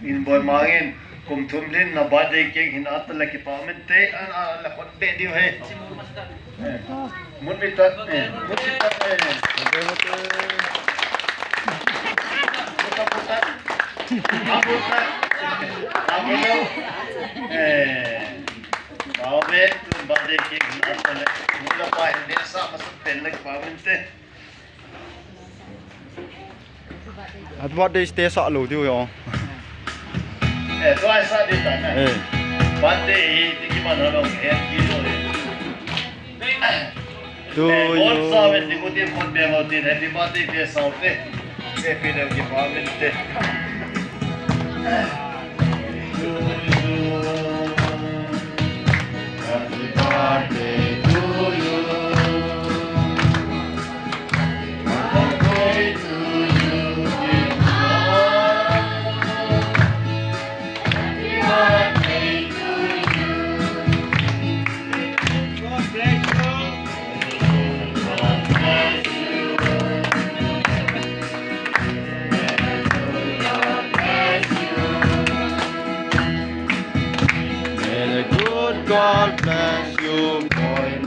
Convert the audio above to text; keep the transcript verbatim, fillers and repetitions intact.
Inboi Mangin, kum thum lhin na birthday cake hin ata le kipa min te, an a la khot be diu he. Eh, mun mi tat, eh, mun mi tat, eh. Mun tat, mun tat. Ah, mun tat. Ah, mun tat. Eh, amen, tun birthday cake hin ata le. Mun la pa hin ne sa ma sa pen le kipa min te. Happy birthday stage sa lou diu yo. Eh, tua sa di ta na. Eh. Birthday hi ti ki man lo, eh, ki lo. To eh, you. Bon sa ve ti ko ti bon be lo ti happy birthday te sa ve. Se pi le ki pa ve te. Happy birthday to you. May the good God bless you, boy.